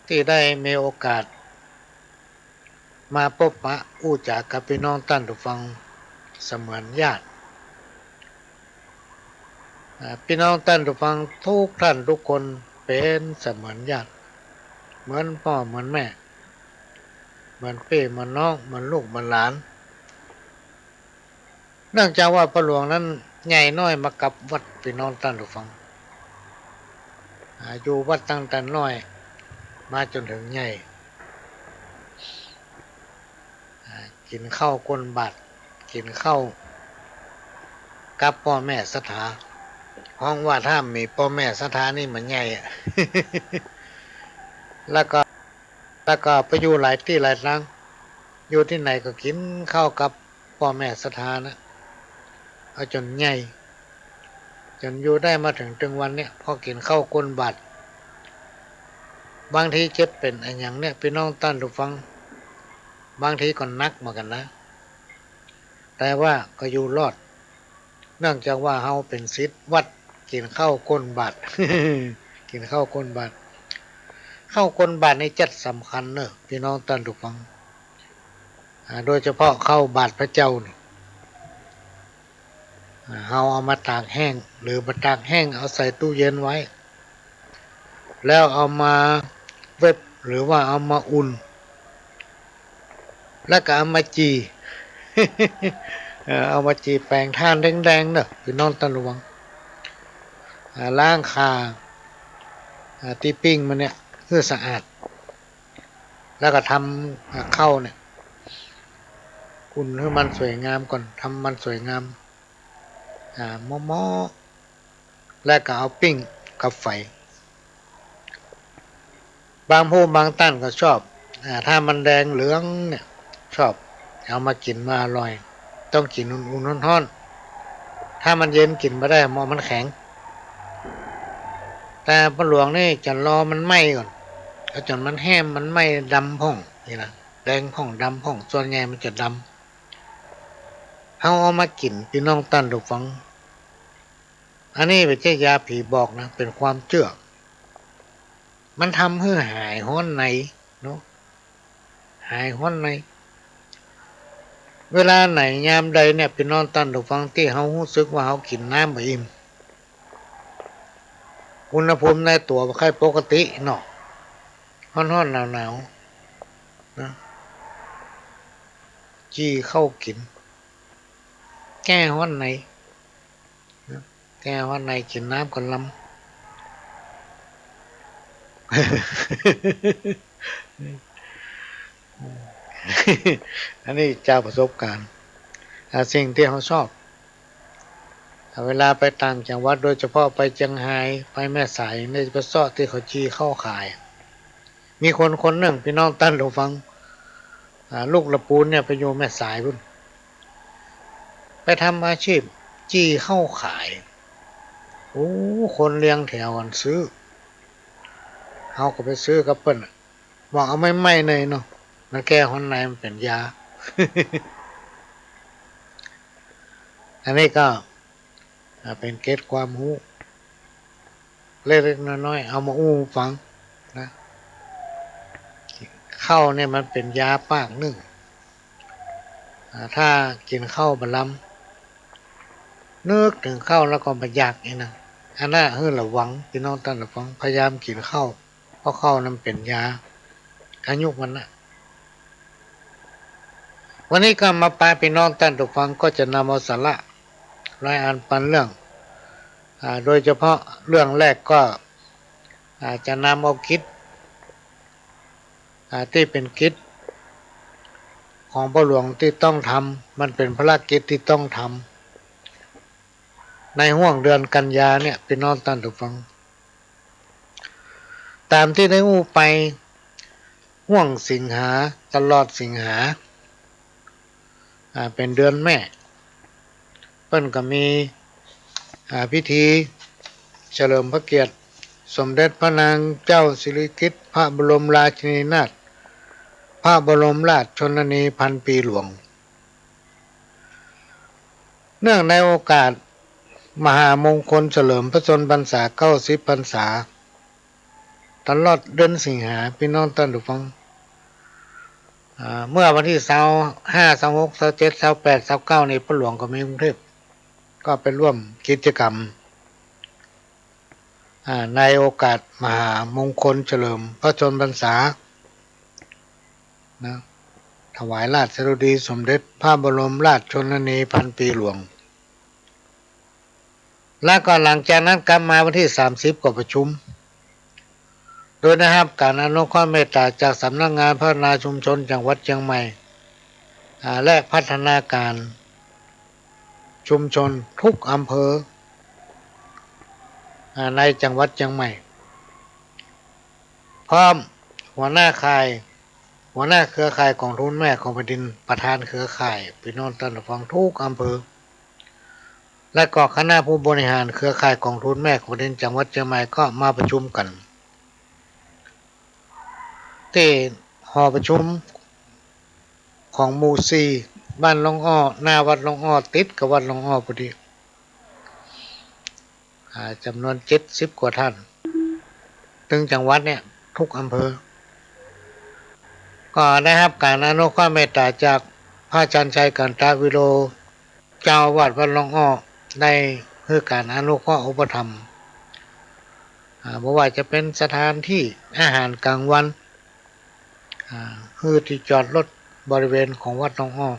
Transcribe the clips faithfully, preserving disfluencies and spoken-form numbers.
ตี้ได้มีโอกาสมาปบปะอู้จ๋ากับปี้น้องต้านผู้ฟังเสมือนญาติ อ่า ปี้น้องต้านผู้ฟังกู้ต้านกู้คนเป๋นเสมือนญาติ เหมือนป้อเหมือนแม่ เหมือนปี้เหมือนน้อง เหมือนลูกเหมือนหลาน เนื่องจากว่าป้อหลวงนั้นใหญ่น้อยมากับวัด ปี้น้องต้านผู้ฟัง อ่า อยู่วัดตั้งแต่น้อยมาจ๋นเถิงใหญ่ อ่า กิ๋นข้าวก้นบาตร กิ๋นข้าวกับป้อแม่ศรัทธา ฮ้องว่าถ้าบ่มีป้อแม่ศรัทธานี่บ่ใหญ่อะ แล้วก็ แล้วก็ไปอยู่หลายตี้หลายตัง อยู่ตี้ไหนก็กิ๋นข้าวกับป้อแม่ศรัทธานะ เอาจ๋นใหญ่ จ๋นอยู่ได้มาเถิงตึงวันนี้ เพราะกิ๋นข้าวก้นบาตร บางทีเจ็บเป๋นอะหยังเนี่ย ปี้น้องต้านผู้ฟัง บางทีก็หนักเหมือนกั๋นนะ แต่ว่าก็อยู่รอด เนื่องจากว่าเฮาเป๋นศิษย์วัด กิ๋นข้าวก้นบาตร กิ๋นข้าวก้นบาตร ข้าวก้นบาตรนี่จัดสำคัญเน่อ ปี้น้องต้านผู้ฟัง อ่า โดยเฉพาะข้าวบาตรพระเจ้านี่ อ่า เฮาเอามาตากแห้ง หรือบ่ตากแห้ง เอาใส่ตู้เย็นไว้ แล้วเอามาเว็บ หรือว่าเอามาอุ่น แล้วก็เอามาจี่ เอ่อ เอามาจี่แป๋งถ่านแดงๆ เน่อ ปี้น้องต้านผู้ฟัง อ่า ล้างข่า อ่า ตี้ปิ้งมันเนี่ยหื้อสะอาด แล้วก็ทำ อ่า ข้าวเนี่ย อุ่นหื้อมันสวยงามก่อน ทำมันสวยงาม อ่า เมาะๆ แล้วก็เอาปิ้งกับไฝ บางผู้บางต้านก็ชอบ อ่า ถ้ามันแดงเหลืองเนี่ย ชอบ เอามากิ๋นมาอร่อย ต้องกิ๋นอุ่นๆ ฮ้อนๆ ถ้ามันเย็นกิ๋นบ่ได้ เมาะมันแข็ง แต่ป้อหลวงนี่จะรอมันไหม้ก่อน เอาจ๋นมันแห้ม มันไหม้ดำพ่องนี่นะ แดงพ่องดำพ่อง ส่วนใหญ่มันจะดำ เฮาเอามากิ๋น ปี้น้องต้านผู้ฟัง อันนี้บ่ใจ้ยาผีบอกนะ เป๋นความเจื้อ มันทำหื้อหายฮ้อนในเนาะ หายฮ้อนใน เวลาไหนยามใดเนี่ย ปี้น้องต้านผู้ฟัง ตี้เฮาฮู้สึกว่าเฮากิ๋นน้ำบ่อิ่ม อุณหภูมิในตั๋วบ่ใค่ปกติเนาะ ฮ้อนๆ หนาวๆ นะ จี่ข้าวกิ๋น แก้ฮ้อนใน นะ แก้ฮ้อนใน กิ๋นน้ำก่อนลำ อันนี้จากประสบการณ์ อ่า สิ่งตี้เฮาชอบ อ่า เวลาไปต่างจังหวัด โดยเฉพาะไปเจียงฮาย ไปแม่สาย นี่จะไปเซาะตี้เขาจี่ข้าวขาย มีคนคนนึ่ง ปี้น้องต้านผู้ฟัง อ่า ลูกละปูนเนี่ยไปอยู่แม่สายปู๊น ไปทำอาชีพจี่ข้าวขาย โอ้ คนเรียงแถวกั๋นซื้อ เฮาก็ไปซื้อกับเปิ้นอะ บอกเอาใหม่ๆ เลยเนาะ มันแก้ฮ้อนใน มันเป๋นยา อันนี้ก็ อ่า เป๋นเกร็ดความฮู้ เล็กๆ น้อยๆ เอามาอู้ฟังนะ ข้าวเนี่ยมันเป๋นยาปากนึ่ง อ่า ถ้ากิ๋นข้าวบ่ลำ นึกเถิงข้าวแล้วก็บ่อยากอีกนะ อันนั้นหื้อระวัง ปี้น้องต้านผู้ฟัง พยายามกิ๋นข้าว เพราะข้าวนั้นเป๋นยา อายุมันนะ วันนี้ก็มาปะปี้น้องต้านผู้ฟัง ก็จะนำเอาสาระหลายอันปันเรื่อง อ่า โดยเฉพาะเรื่องแรกก็ อ่า จะนำเอากิจ อ่า ตี้เป๋นกิจของป้อหลวงตี้ต้องทำ มันเป๋นภารกิจตี้ต้องทำ ในฮ่วงเดือนกันยาเนี่ย ปี้น้องต้านผู้ฟัง ต๋ามตี้ได้อู้ไป ฮ่วงสิงหา ตลอดสิงหา อ่า เป๋นเดือนแม่ เปิ้นก็มี อ่า พิธีเฉลิมพระเกียรติสมเด็จพระนางเจ้าสิริกิติ์ พระบรมราชินีนาถ พระบรมราชชนนีพันปีหลวง เนื่องในโอกาสมหามงคลเฉลิมพระชนม์พรรษาเก้าสิบพรรษา ตลอดเดือนสิงหา ปี้น้องต้านผู้ฟัง อ่า เมื่อวันตี้ซาวห้า ซาวหก ซาวเจ็ด ซาวแปด ซาวเก้า นี่ ป้อหลวงก็มีกรุงเทพฯ ก็ไปร่วมกิจกรรม อ่า ในโอกาสมหามงคลเฉลิมพระชนมพรรษา นะ ถวายราชสดุดีสมเด็จพระบรมราชชนนีพันปีหลวง แล้วก็หลังจากนั้นกลับมาวันตี้สามสิบก็ประชุม โดยได้ฮับก๋านอนุเคราะห์เมตต๋าจากสำนักงานพัฒนาชุมชนจังหวัดเจียงใหม่ อ่า และพัฒนาการชุมชนทุกอำเภอ อ่า ในจังหวัดเจียงใหม่ พร้อมหัวหน้าข่าย หัวหน้าเครือข่ายกองทุนแม่ของแผ่นดิน ประธานเครือข่าย ปี้น้องต้านผู้ฟังทุกอำเภอ และก็คณะผู้บริหารเครือข่ายกองทุนแม่ของแผ่นดินจังหวัดเจียงใหม่ก็มาประชุมกั๋น ตี้หอประชุมของหมู่สี่ บ้านล่องอ้อ หน้าวัดล่องอ้อ ติดกับวัดล่องอ้อพอดี อ่า จ๋ำนวนเจ็ดสิบกว่าต้าน ตึงจังหวัดเนี่ย ทุกอำเภอ ก็ได้ฮับก๋านอนุเคราะห์เมตต๋าจากพระชันชัย กันตวิโร เจ้าอาวาสวัดล่องอ้อ ได้หื้อก๋านอนุเคราะห์อุปถัมภ์ อ่า บ่ว่าจะเป๋นสถานตี้อาหารก๋างวัน อ่า หื้อตี้จอดรถบริเวณของวัดล่องอ้อ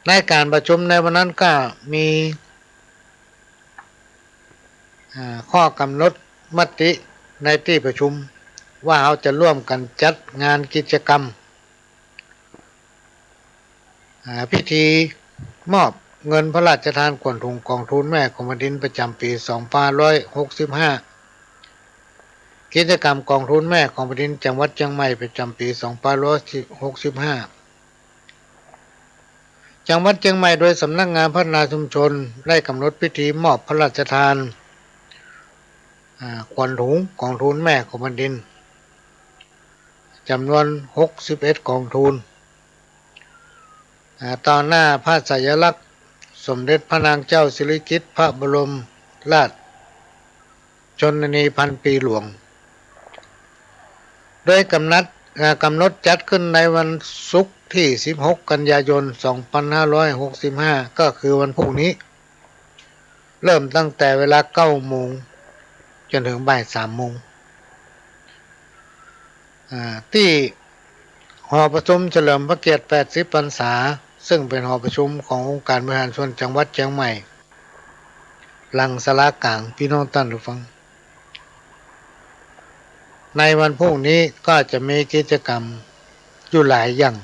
ในก๋านประชุมในวันนั้นก็มี อ่า ข้อกำหนดมติในตี้ประชุม ว่าเฮาจะร่วมกั๋นจัดงานกิจกรรม อ่า พิธีมอบเงินพระราชทานขวัญถุงกองทุนแม่ของแผ่นดินประจ๋ำปี๋สองพันห้าร้อยหกสิบห้า กิจกรรมกองทุนแม่ของแผ่นดินจังหวัดเจียงใหม่ประจ๋ำปี๋สองพันห้าร้อยหกสิบห้า จังหวัดเจียงใหม่โดยสำนักงานพัฒนาชุมชนได้กำหนดพิธีมอบพระราชทาน อ่า ขวัญถุงกองทุนแม่ของแผ่นดิน จ๋ำนวนหกสิบเอ็ดกองทุน อ่า ต่อหน้าพระไตรลักษณ์สมเด็จพระนางเจ้าสิริกิติ์พระบรมราชชนนีพันปีหลวง โดยกำหนด อ่า กำหนดจัดขึ้นในวันศุกร์ตี้สิบหกกันยายนสองพันห้าร้อยหกสิบห้า ก็คือวันพรุ่งนี้ เริ่มตั้งแต่เวลาเก้าโมงจ๋นเถิงบ่ายสามโมง อ่า ตี้หอประชุมเฉลิมพระเกียรติแปดสิบพรรษา ซึ่งเป๋นหอประชุมขององค์การบริหารส่วนจังหวัดเจียงใหม่ หลังศาลาก๋าง ปี้น้องต้านผู้ฟัง ในวันพรุ่งนี้ก็จะมีกิจกรรมอยู่หลายอย่าง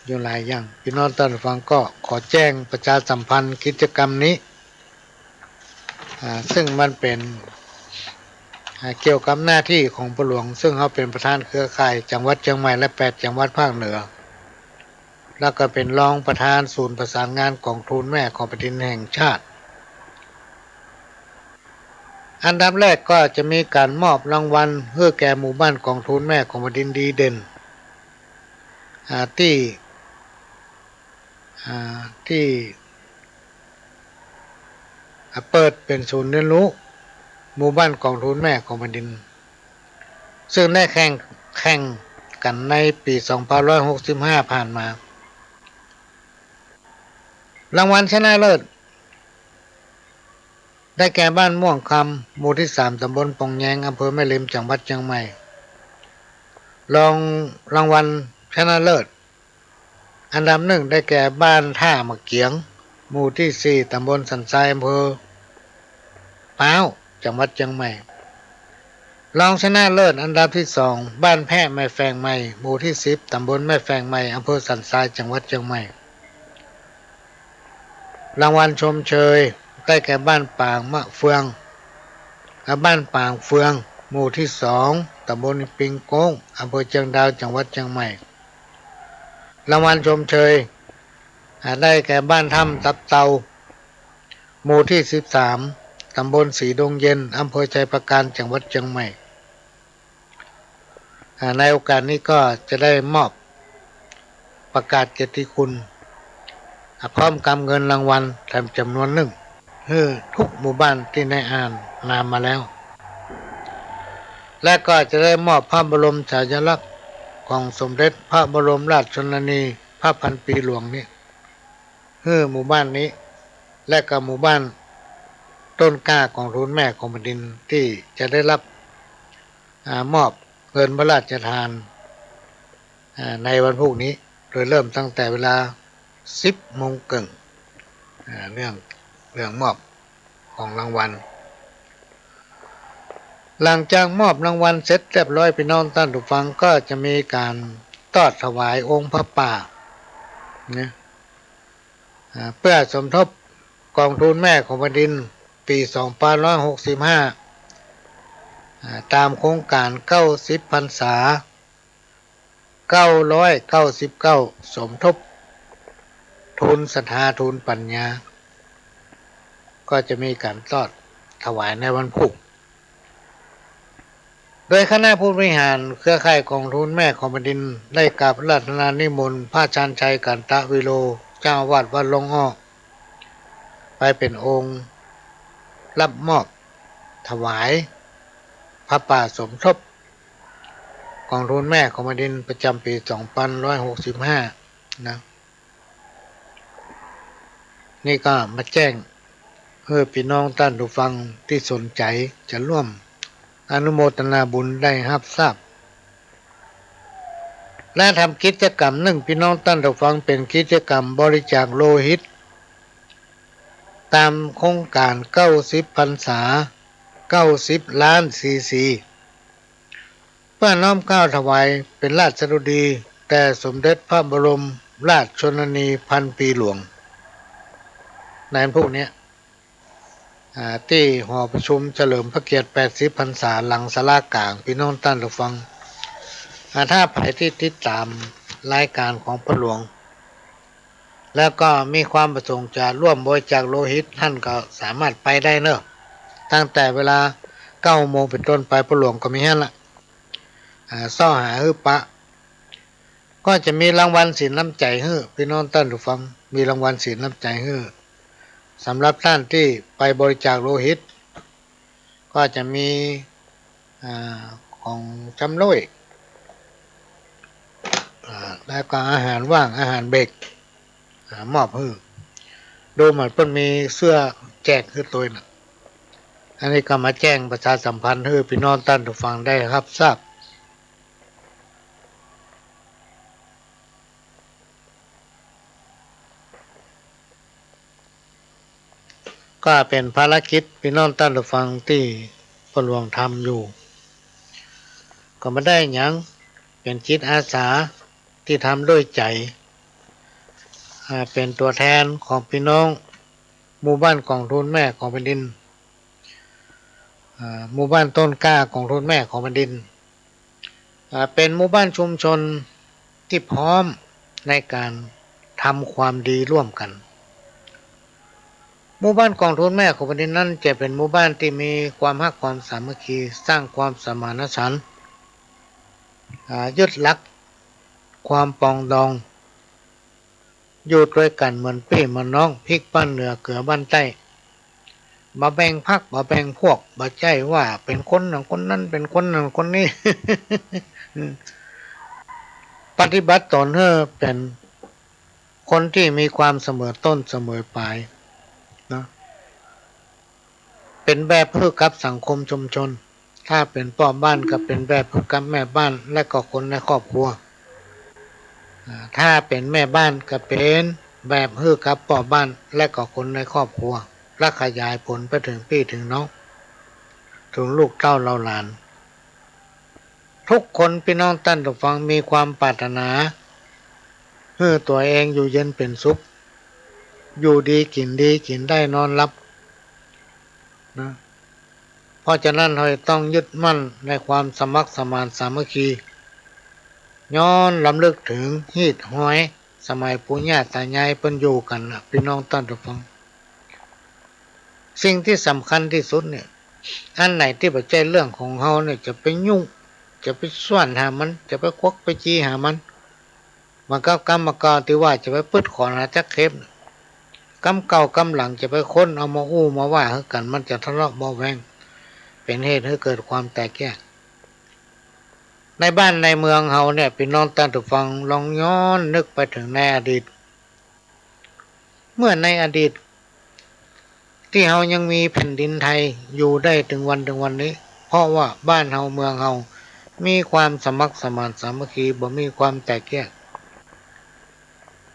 อยู่หลายอย่าง ปี้น้องต้านผู้ฟังก็ขอแจ้งประชาสัมพันธ์กิจกรรมนี้ อ่า ซึ่งมันเป๋น อ่า เกี่ยวกับหน้าตี้ของป้อหลวง ซึ่งเฮาเป๋นประธานเครือข่ายจังหวัดเจียงใหม่และแปดจังหวัดภาคเหนือ แล้วก็เป๋นรองประธานศูนย์ประสานงานกองทุนแม่ของแผ่นดินแห่งชาติ อันดับแรกก็จะมีก๋านมอบรางวัลหื้อแก่หมู่บ้านกองทุนแม่ของแผ่นดินดีเด่น อ่า ตี้ อ่า ตี้ อ่า เปิดเป๋นศูนย์เรียนรู้หมู่บ้านกองทุนแม่ของแผ่นดิน ซึ่งได้แข่ง แข่งกั๋นในปี๋สองพันห้าร้อยหกสิบห้าผ่านมา รางวัลชนะเลิศ ได้แก่บ้านม่วงคำ หมู่ตี้สาม ต๋ำบลป่องแยง อำเภอแม่ริม จังหวัดเจียงใหม่ รองรางวัลชนะเลิศ อันดับหนึ่งได้แก่บ้านท่าหมากเกียง หมู่ตี้สี่ ต๋ำบลสันทราย อำเภอพร้าว จังหวัดเจียงใหม่ รองชนะเลิศอันดับตี้สอง บ้านแพะแม่แฝงใหม่ หมู่ตี้สิบ ต๋ำบลแม่แฝงใหม่ อำเภอสันทราย จังหวัดเจียงใหม่ รางวัลชมเชยได้แก่บ้านปางมะเฟือง อ่า บ้านปางเฟือง หมู่ตี้สอง ต๋ำบลปิงโก้ง อำเภอเจียงดาว จังหวัดเจียงใหม่ รางวัลชมเชย อ่า ได้แก่บ้านถ้ำตับเตา หมู่ตี้สิบสาม ต๋ำบลสีดงเย็น อำเภอชัยปราการ จังหวัดเจียงใหม่ อ่า ในโอกาสนี้ก็จะได้มอบประกาศเกียรติคุณ อ่า พร้อมกับเงินรางวัลแถมจ๋ำนวนนึ่ง หื้อทุกหมู่บ้านตี้ได้อ่านนามมาแล้ว และก็จะได้มอบพระบรมฉายาลักษณ์ของสมเด็จพระบรมราชชนนีพระพันปีหลวงนี้ หื้อหมู่บ้านนี้ และก็หมู่บ้านต้นกล้ากองทูลแม่ของแผ่นดินตี้จะได้รับ อ่า มอบเงินพระราชทาน อ่า ในวันพูกนี้ โดยเริ่มตั้งแต่เวลาสิบโมงเกิ่ง อ่า เรื่อง เรื่องมอบของรางวัล หลังจากมอบรางวัลเสร็จเรียบร้อย ปี้น้องต้านผู้ฟัง ก็จะมีก๋านตอดถวายองค์พระป่านะ อ่า เปื้อสมทบกองทูลแม่ของแผ่นดิน ปี๋สองปันห้าร้อยหกสิบห้า อ่า ต๋ามโครงก๋านเก้าสิบพรรษา เก้าร้อยเก้าสิบเก้า สมทบ ทูลศรัทธา ทูลปัญญา ก็จะมีก๋านตอดถวายในวันพูก โดยคณะผู้บริหารเครือข่ายกองทูลแม่ของแผ่นดิน ได้กราบอาราธนานิมนต์พระชาญชัย กันตะวีโร เจ้าอาวาสวัดโรงอ้อ ไปเป๋นองค์รับมอบถวายพระป่าสมทบกองทูลแม่ของแผ่นดินประจ๋ำปี๋สองปันห้าร้อยหกสิบห้านะ นี่ก็มาแจ้งหื้อปี้น้องต้านผู้ฟังตี้สนใจ๋จะร่วมอนุโมทนาบุญได้ฮับทราบ และทำกิจกรรมนึ่ง ปี้น้องต้านผู้ฟัง เป๋นกิจกรรมบริจาคโลหิต ต๋ามโครงก๋านเก้าสิบพรรษา เก้าสิบล้านซีซี เปื้อน้อมเกล้าถวายเป๋นราชดุดีแด่สมเด็จพระบรมราชชนนีพันปีหลวง ในวันพูกนี้ อ่า ตี้หอประชุมเฉลิมพระเกียรติแปดสิบพรรษาหลังศาลากลาง ปี้น้องต้านผู้ฟัง อ่า ถ้าใผตี้ติดต๋ามรายก๋านของพ่อหลวง แล้วก็มีความประสงค์จะร่วมบริจาคโลหิต ต้านก็สามารถไปได้เนาะ ตั้งแต่เวลาเก้าโมงเป๋นต้นไป พ่อหลวงก็มีหั้นละ อ่า เซ้าหาหื้อปะ ก็จะมีรางวัลสินน้ำใจ๋หื้อ ปี้น้องต้านผู้ฟัง มีรางวัลสินน้ำใจ๋หื้อ สำหรับต้านตี้ไปบริจาคโลหิต ก็จะมี อ่า ของชำร่วย อ่า แล้วก็อาหารว่าง อาหารเบรก อ่า มอบหื้อ ดูเหมือนเปิ้นมีเสื้อแจกหื้อตวยน่ะ อันนี้ก็มาแจ้งประชาสัมพันธ์หื้อปี้น้องต้านผู้ฟังได้ฮับทราบ ก็เป๋นภารกิจปี้น้องต้านผู้ฟังตี้พ่อหลวงทำอยู่ ก็บ่ได้หยัง เป๋นจิตอาสาตี้ทำด้วยใจ๋ อ่า เป๋นตั๋วแทนของปี้น้องหมู่บ้านกองทูลแม่ของแผ่นดิน อ่า หมู่บ้านต้นกล้ากองทูลแม่ของแผ่นดิน อ่า เป๋นหมู่บ้านชุมชนตี้พร้อมในก๋านทำความดีร่วมกั๋น หมู่บ้านกองทูลแม่ของแผ่นดินนั้นจะเป๋นหมู่บ้านตี้มีความฮักความสามัคคี สร้างความสมานฉันท์ อ่า ยึดหลักความปรองดอง อยู่ตวยกั๋นเหมือนปี้เหมือนน้อง พริกบ้านเหนือเกือบ้านใต้ บ่แบ่งพรรค บ่แบ่งพวก บ่ใจ้ว่าเป๋นคนนั้นคนนั้น เป๋นคนนั้นคนนี้ ปฏิบัติต๋นหื้อเป๋นคนตี้มีความเสมอต้นเสมอปลายเนาะ เป๋นแบบหื้อกับสังคมชุมชน ถ้าเป๋นป้อบ้านก็เป๋นแบบหื้อกับแม่บ้านและก็คนในครอบครัว อ่า ถ้าเป๋นแม่บ้านก็เป๋นแบบหื้อกับป้อบ้านและก็คนในครอบครัว และขยายผลไปเถิงปี้เถิงน้อง เถิงลูกเต้าเหล่าหลาน ทุกคนปี้น้องต้านผู้ฟังมีความปรารถนา หื้อตั๋วเองอยู่เย็นเป๋นสุข อยู่ดีกิ๋นดี กิ๋นได้นอนหลับ นะ เพราะฉะนั้นเฮาต้องยึดมั่นในความสมัครสมานสามัคคี ย้อนรำลึกเถิงฮีตฮอยสมัยปู่ย่าต๋ายายเปิ้นอยู่กั๋นน่ะ ปี้น้องต้านผู้ฟัง สิ่งตี้สำคัญตี้สุดเนี่ย อันไหนตี้บ่ใจ้เรื่องของเฮาเนี่ย จะไปยุ่ง จะไปซ่อนหามัน จะไปควักไปจี้หามัน เหมือนกับกำเก่าตี้ว่าจะไปปื๊ดขอนหาจั๊กเข็ม กำเก่ากำหลังจะไปค้นเอามาอู้มาว่าหื้อกั๋น มันจะทะเลาะเบาะแว้ง เป๋นเหตุหื้อเกิดความแตกแยก ในบ้านในเมืองเฮาเนี่ย ปี้น้องต้านผู้ฟัง ลองย้อนนึกไปเถิงในอดีต เมื่อในอดีต ตี้เฮายังมีแผ่นดินไทยอยู่ได้เถิงวันเถิงวันนี้ เพราะว่าบ้านเฮาเมืองเฮามีความสมัครสมานสามัคคี บ่มีความแตกแยก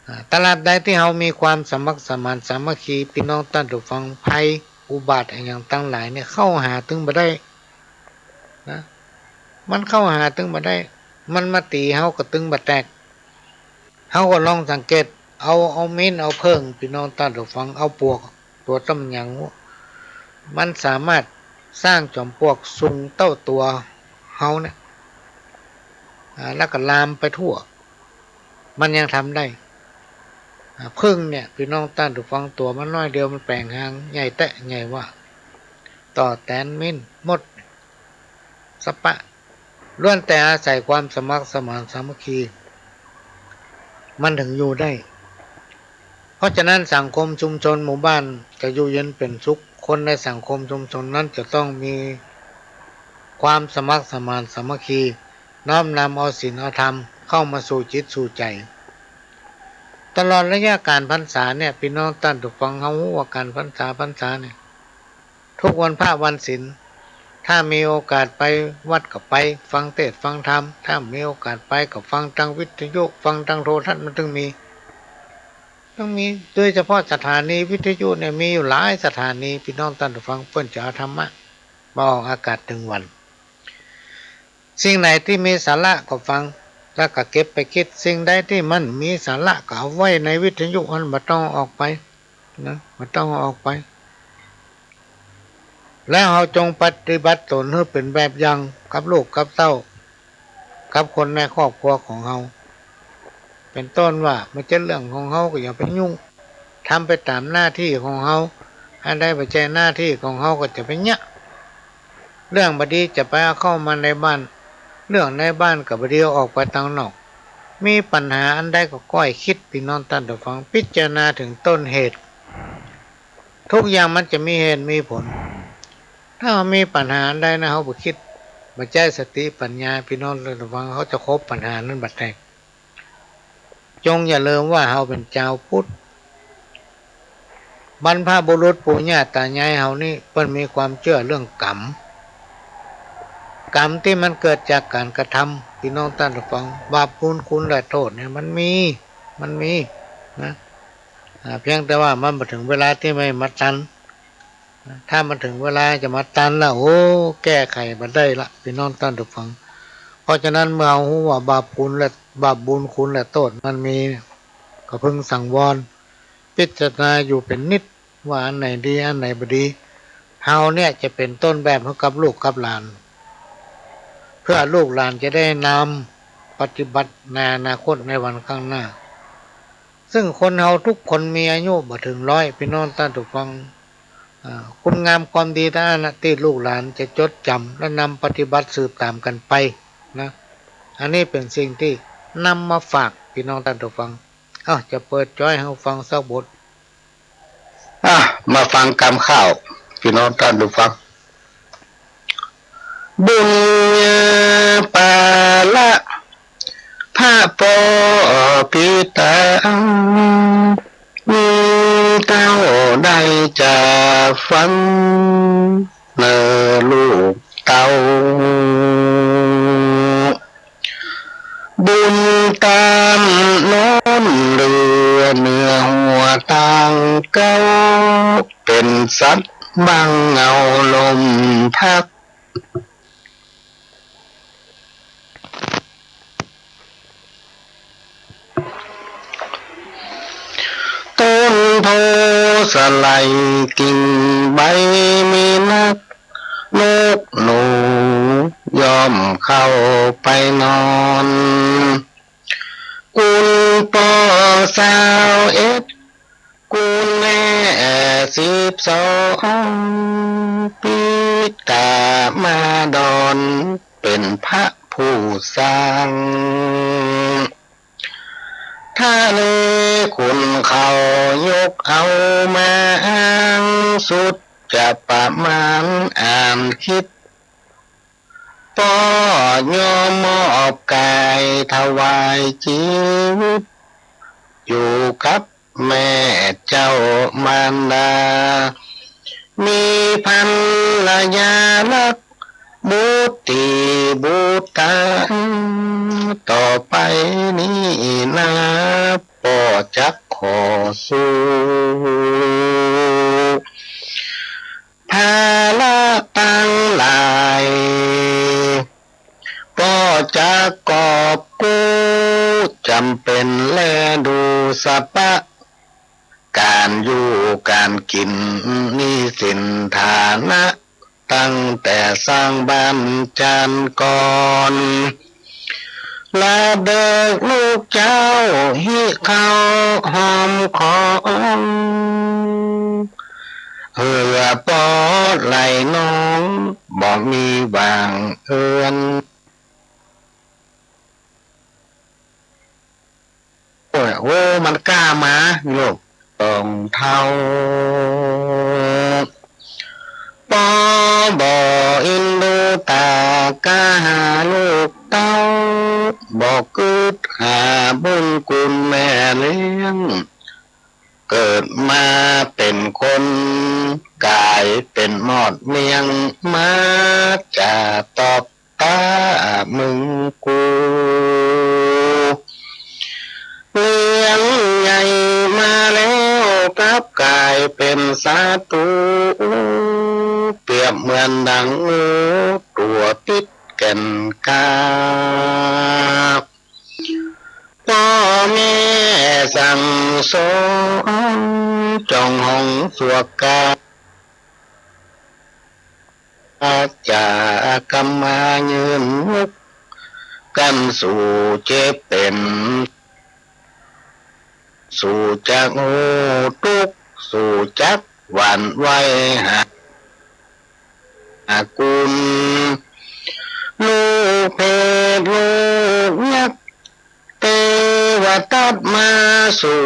อ่า ตราบใดตี้เฮามีความสมัครสมานสามัคคี ปี้น้องต้านผู้ฟัง ภัยอุบัติอะหยังตังหลายเนี่ย เข้าหาตึงบ่ได้นะ มันเข้าหาตึงบ่ได้ มันมาตี๋เฮาก็ตึงบ่แตก เฮาก็ลองสังเกต เอา เอาเม้น เอาเผิ้ง ปี้น้องต้านผู้ฟัง เอาปลวก ตั๋วตำหยัง มันสามารถสร้างจอมปลวกสูงเต้าตั๋วเฮาเนี่ย อ่า แล้วก็ลามไปทั่ว มันยังทำได้ อ่า เผิ้งเนี่ย ปี้น้องต้านผู้ฟัง ตั๋วมันน้อยเดียว มันแป๋งหางใหญ่แต๊ใหญ่ว่า ต่อแตนเม้นหมด สะปะ ล้วนแต่อาศัยความสมัครสมานสามัคคี มันถึงอยู่ได้ เพราะฉะนั้นสังคมชุมชนหมู่บ้านจะอยู่เย็นเป็นสุข คนในสังคมชุมชนนั้นจะต้องมีความสมัครสมานสามัคคี น้อมนำเอาศีลเอาธรรมเข้ามาสู่จิตสู่ใจ ตลอดระยะก๋านพรรษาเนี่ย ปี้น้องต้านผู้ฟัง เฮาฮู้ว่าก๋านพรรษา พรรษาเนี่ย ทุกวันพระวันศีล ถ้ามีโอกาสไปวัดก็ไป ฟังเทศน์ฟังธรรม ถ้ามีโอกาสไปก็ฟังตางวิทยุ ฟังตางโทรทัศน์ มันตึงมี ตึงมี โดยเฉพาะสถานีวิทยุเนี่ย มีอยู่หลายสถานี ปี้น้องต้านผู้ฟัง เปิ้นจะเอาธรรมะมาออกอากาศตึงวัน สิ่งไหนตี้มีสาระก็ฟัง แล้วก็เก็บไปกึ๊ด สิ่งใดตี้มันบ่มีสาระก็เอาไว้ในวิทยุหั้น บ่ต้องเอาออกไปนะ บ่ต้องเอาออกไป แล้วเฮาจงปฏิบัติตนหื้อเป๋นแบบอย่างกับลูกกับเต้า กับคนในครอบครัวของเฮา เป๋นต้นว่า บ่ใจ้เรื่องของเฮาก็อย่าไปยุ่ง ทำไปต๋ามหน้าตี้ของเฮา อันใดบ่ใจ้หน้าตี้ของเฮาก็จะไปเยียะ เรื่องบ่ดีจะไปเอาเข้ามาในบ้าน เรื่องในบ้านก็บ่ดีเอาออกไปตางนอก มีปัญหาอันใดก็ก้อยกึ๊ด ปี้น้องต้านผู้ฟัง พิจารณาเถิงต้นเหตุ ทุกอย่างมันจะมีเหตุมีผล ถ้าเฮามีปัญหาอันใดนะ เฮาบ่กึ๊ด บ่ใจ้สติปัญญา ปี้น้องต้านผู้ฟัง เฮาจะคบปัญหานั้นบ่แตก จงอย่าลืมว่าเฮาเป๋นจาวพุทธ บรรพบุรุษปู่ย่าต๋ายายเฮานี่ เปิ้นมีความเจื้อเรื่องกรรม กรรมตี้มันเกิดจากก๋านกระทำ ปี้น้องต้านผู้ฟัง บาปบุญคุณและโต้ษเนี่ยมันมี มันมีนะ อ่า เพียงแต่ว่ามันบ่เถิงเวลาตี้มันมาตัน ถ้ามันเถิงเวลาจะมาตันแล้ว โอ้ แก้ไขบ่ได้ละ ปี้น้องต้านผู้ฟัง เพราะฉะนั้นเมื่อเฮาฮู้ว่าบาปคุณและ บาปบุญคุณและโต้ษมันมีเนี่ย ก็พึงสังวร พิจารณาอยู่เป๋นนิด ว่าอันไหนดี อันไหนบ่ดี เฮาเนี่ยจะเป๋นต้นแบบหื้อกับลูกกับหลาน เพื่อลูกหลานจะได้นำปฏิบัติในอนาคตในวันข้างหน้า ซึ่งคนเฮาทุกคนมีอายุบ่เถิงร้อย ปี้น้องต้านผู้ฟัง อ่า คุณงามความดีตางนั้นนะ ตี้ลูกหลานจะจดจ๋ำและนำปฏิบัติสืบต๋ามกั๋นไปนะ อันนี้เป๋นสิ่งตี้นำมาฝากปี้น้องต้านผู้ฟัง เอ้า จะเปิดจอยหื้อฟังสักบท อ่ะ มาฟังกำข้าว ปี้น้องต้านผู้ฟัง บุญญาปาละ พระปอปิตา มีเต้าได้จะฟัง เน่อลูกเต้า บุญต๋ามโน้นเหลือเหนือหัวตางเก๊า เป๋นสัตว์บังเอาลมพัด ต้นโพธิ์สะไหล่กิ่งใบมีนัก นกหนูย่อมเข้าไปนอน กุลปอซาวเอ็ด กุลแม่สิบสอง ปิตามาดอน เป๋นพระผู้สร้าง ทะเลขุ่นเขายกเอามาอ้าง สุดจะประมาณอ่านคิด ป้อยอมมอบก๋ายถวายจีวิต อยู่กับแม่เจ้ามารดา มีภรรยาฮักบุตรีบุตรา ต่อไปนี้นา ป้อจักขอสู้ ภาระตังหลาย ป้อจักกอบกู้ จ๋ำเป๋นแลดูสะปะ ก๋านอยู่ก๋านกิ๋น หนี้สินฐานะ ตั้งแต่สร้างบ้านจานก่อน ลาเดิกลูกเจ้าหิ้วข้าวหอมของ เหื้อป้อไหล่น้อง บ่มีหว่างเอือน โอ้ย โอ้ มันก้ามา ลูก ต้องเฒ่า ป้อบ่อินดูต๋า ก้าหาลูกเต้า บ่กึ๊ดหาบุญคุณแม่เลี้ยง เกิดมาเป๋นคน ก๋ายเป๋นหมอดเมี้ยง มาจ๋าตอบ ต๋ามึงกู เลี้ยงใหญ่มาแล้ว กลับก๋ายเป๋นศัตรู๋ เปรียบเหมือนดังงู ตั๋วปิดแก่นกล้า ป้อแม่สั่งสอน จ้องห้องสวกกา จ๋ากำมายื่นนุก กันสู่เจ็บเป๋น สู่จักฮู้ตุ๊กข์ สู่จักหวั่นไหวหา หากุญ ลูกเปรตลูกยักษ์ เตวทัตมาสู่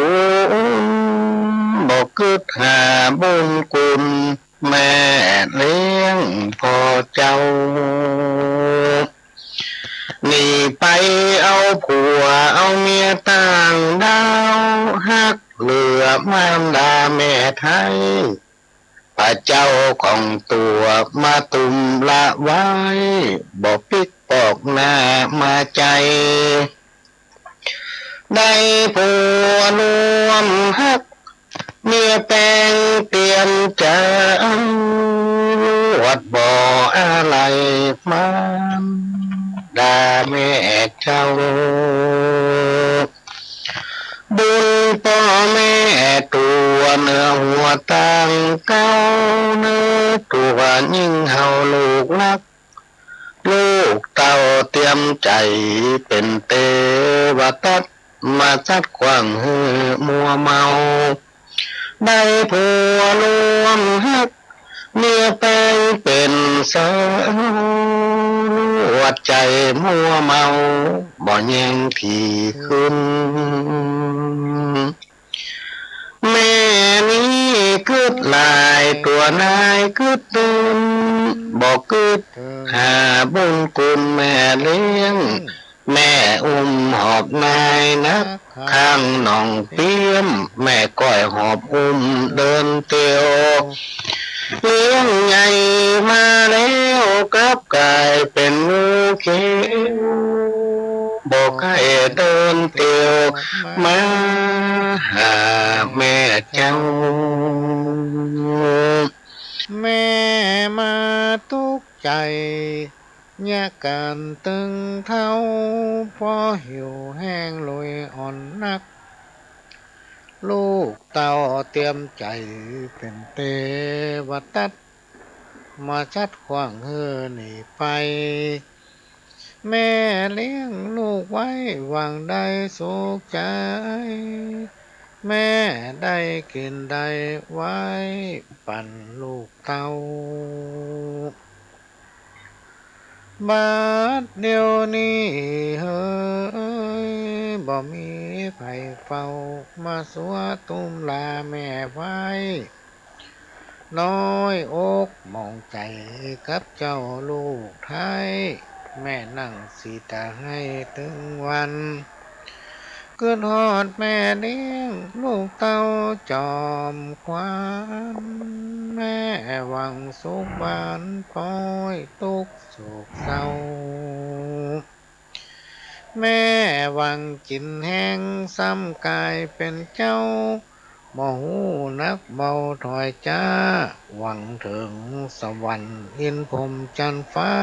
บ่กึ๊ดหาบุญคุณ แม่เลี้ยงพ่อเจ้า หนีไปเอาผัวเอาเมียต่างด้าว ฮักเหลือมารดาแม่ไท้ พระเจ้าของตั๋วมาตุ้มละไว้ บ่ปิ๊กปอกหน้ามาใจ๋ ได้ผัวร่วมฮัก เมียแปงเตรียมใจ๋ ลวดบ่อาลัยมารดาแม่เจ้า บุญป้อแม่ตั๋วเหนือหัวต่างเก๊า เนื้อตั๋วยิ่งเฮาลูกฮัก ลูกเต้าเตรียมใจ๋ เป๋นเตวทัตมาสัตว์ขว้างหื้อมัวเมา ได้ผัวร่วมฮัก เมียแปงเป๋นสาว ลวดใจ๋มัวเมา บ่แยงถี่คืน แม่นี้กึ๊ดหลาย ตั๋วนายกึ๊ดตื่น บ่กึ๊ดหาบุญคุณแม่เลี้ยง แม่อุ้มหอบนายนัก ข้างหนองเตี้ยม แม่ก้อยหอบอุ้มเดินเตียว เลี้ยงใหญ่มาแล้วกลับก๋ายเป๋นงูเขียว บ่ใค่เดินเตียวมาหาแม่เจ้า แม่มาตุ๊กข์ใจ๋ เยียะก๋านตึงเฒ่า เพราะหิวแห้งโลยอ่อนนัก ลูกเต้าเตรียมใจ๋ เป๋นเตวทัตมาสัตว์ขว้างหื้อหนีไป แม่เลี้ยงลูกไว้หวังได้สุขใจ๋ แม่ได้กิ๋นได้ไว้ปั๋นลูกเต้า บัดเดี๋ยวนี้เฮย บ่มีใผเฝ้า มาสัวตุ้มลาแม่ไว้ น้อยอกหมองใจ๋กับเจ้าลูกไท้ แม่นั่งสีตาไห้ตึงวัน กึ๊ดฮอดแม่เลี้ยงลูกเต้าจอมขวัญ แม่หวังสุขบานปอยตุ๊กข์โศกเศร้า แม่หวังกิ๋นแฮงซ้ำก๋ายเป๋นเจ้า บ่ฮู้นักเบาถอยจ๊า หวังเถิงสวรรค์อินทร์พรหมจันทร์ฟ้า